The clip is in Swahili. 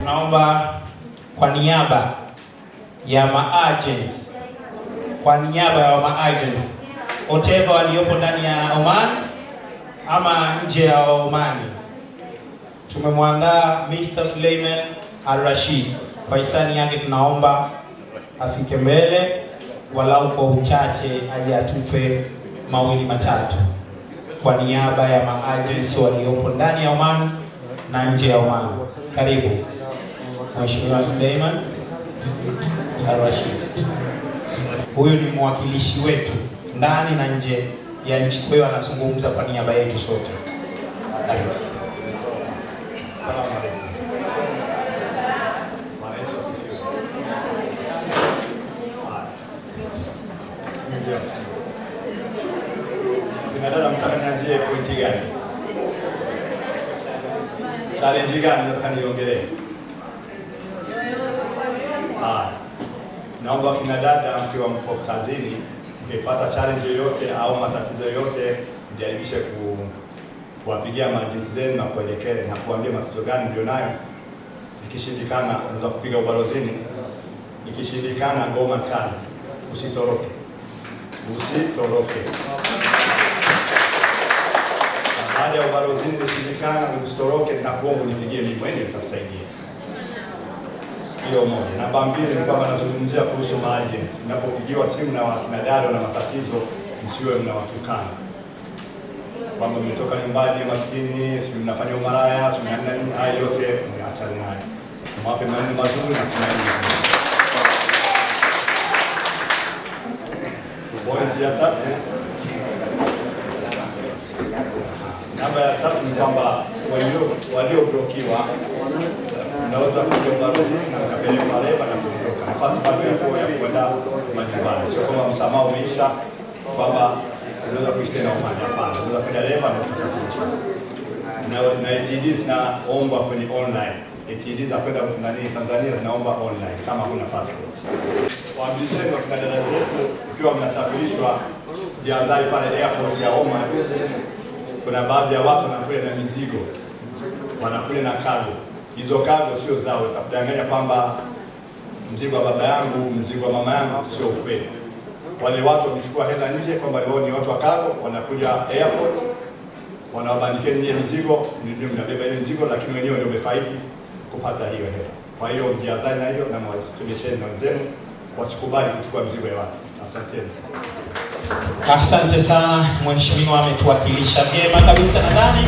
Tunaomba kwa niaba ya maagents, kwa niaba ya maagents whatever waliopo ndani ya Oman ama nje ya Omani, tumemwandaa Mr. Suleiman Al-Rashid. Kwa hisani yake tunaomba afike mbele walau kwa uchache aje atupe mawili matatu kwa niaba ya maagents waliopo ndani ya Oman na nje ya Oman. Karibu Mheshimiwa Suleiman Al-Rashid. Huyu ni mwakilishi wetu ndani na nje ya nchi, kwa hiyo anazungumza kwa niaba yetu sote. Karibu. Salamu alaykum. Bwana Yesu asifiwe. Haya. Ndio. Kina dada, mtaka nianzie pointi gani? Challenge gani nataka niongelee? Haya. Naomba kina dada mkiwa mko kazini, mkipata challenge yoyote au matatizo yoyote, mjaribishe kuwapigia maagents zenu na kuelekea na kuambia matatizo gani ndio nayo. Ikishindikana unaweza kupiga ubalozini. Ikishindikana, goma kazi, usitoroke, usitoroke. Na baada ya ubalozini kushindikana, usitoroke, na kuomba unipigie mimi mwenyewe, nitakusaidia. Hiyo moja. Namba mbili ni kwamba nazungumzia kuhusu maagent. Mnapopigiwa simu na wakina dada na matatizo, msiwe mnawatukana kwamba mmetoka nyumbani maskini, sijui mnafanya umaraya, sijui nini nini. Haya yote mmeachana nayo, mwape maneno mazuri na tumaini. Pointi ya tatu, namba ya tatu ni kwamba walioblokiwa mnaweza kuja ubalozi na mkapelekwa leba na kuondoka. Nafasi bado ipo ya kwenda majumbani, sio kwamba msamaha umeisha kwamba unaweza kuishi tena Omani. Hapana, unaweza kwenda leba na utasafirishwa. Na ATD zinaombwa kwenye online. ATD za kwenda nani Tanzania zinaomba online kama huna passport. Waambizeni wakina dada zetu, ukiwa mnasafirishwa, jihadhari pale airport ya Oman. Kuna baadhi ya watu wanakuja na mizigo, wanakuja na cargo. Hizo cargo sio zao, watakudanganya kwamba mzigo wa baba yangu, mzigo wa mama yangu, sio ukweli. Wale watu wamechukua hela nje kwamba wao ni watu wa cargo, wanakuja airport wanawabandikia nyie mizigo, ndio mnabeba ile mizigo, lakini wenyewe ndio wamefaidi kupata hiyo hela. Kwa hiyo mjihadhari na hiyo na mwasemesheni na wenzenu wasikubali kuchukua mizigo ya watu. Asanteni. Asante sana mheshimiwa, ametuwakilisha vyema kabisa nadhani.